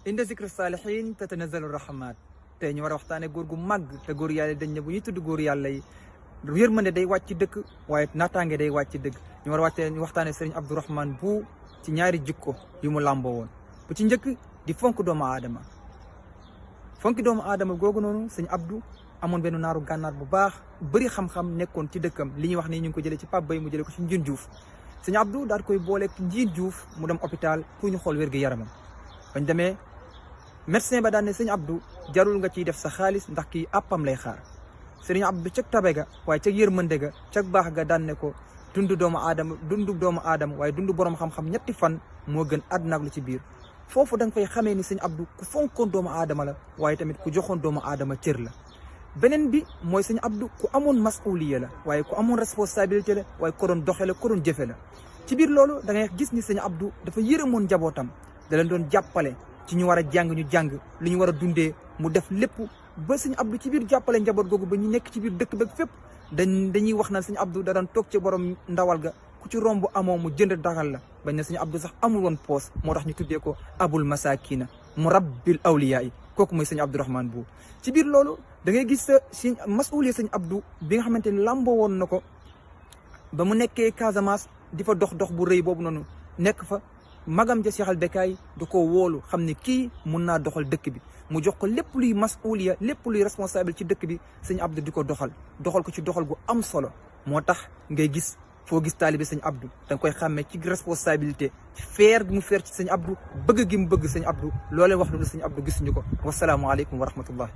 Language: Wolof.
inda zikri saalihin tatanazzalu rahmat tey ñu war a waxtaane góor gu màgg te góor yàlla dañ ne bu ñuy tudd góor yàlla yi yërmande day wàcc ci dëkk waaye naataange day wàcc ci dëgg ñu war a waxtaane sëriñ Abdourahmane Bou ci ñaari jikko yu mu làmboo woon bu ci njëkk di fonk doomu aadama googu noonu sëñ Abdou amoon benn naaru gànnaar bu baax bëri xam-xam nekkoon ci dëkkam li ñuy wax ni ñu ngi ko jëlee ci Pape Bay mu jëlee ko ci Ndiine Diouf sëñ Abdou daal koy booleeg Ndiine Diouf mu dem hôpital pour ñu xool wér-gu-yaramam bañ demee médecin ba daan ne sëñ Abdou jarul nga ciy def sa xaalis ndax kii àppam lay xaar sëriñ Abdou cag tabe ga waaye cag yërmande ga cag baax ga daan ne ko dundu doomu aadama waaye dundu borom xam-xam ñetti fan moo gën àdduna ak lu ci biir foofu da nga fay xamee ni sëñ Abdou ku fonkoon doomu aadama la waaye tamit ku joxoon doomu aadama cër la beneen bi mooy sëñ Abdou ku amoon masuliya la waaye ku amoon responsabilité la waaye ko doon doxe la ko doon jëfe la ci biir loolu da ngay gis ni sëñ Abdou dafa yërëmoon njabootam da leen doon jàppale ci ñu war a jàng ñu jàng li ñu war a dundee mu def lépp ba sëñ Abdou ci biir jàppale njaboot googu ba ñu nekk ci biir dëkk beeg fépp dañuy wax naan sëñ Abdou da daan toog ci borom ndawal ga ku ci romb amoo mu jënd dagal la bañ na sëñ Abdou sax amul woon poos moo tax ñu tuddee ko abul masakina murabbil awliya yi kooku mooy sëñ Abdourahmane Bou ci biir loolu da ngay gis si masuliya sëñ Abdou bi nga xamante ni làmboo woon na ko ba mu nekkee Casamance di fa dox bu rëy boobu noonu nekk fa magam ja Cheikh Al Becaye da ko wóolu xam ne kii mun naa doxal dëkk bi mu jox ko lépp luy masuliya lépp luy responsable ci dëkk bi sëñ Abdou di ko doxal ko ci doxal gu am solo moo tax ngay gis foo gis taalibe sëñ Abdou da nga koy xàmmee ci responsabilité feer gi mu feer ci sëñ Abdou bëgg gi mu bëgg sëñ Abdou loolee wax lu sëñ Abdou gisuñu ko wasalaamualeykum wa rahmatullah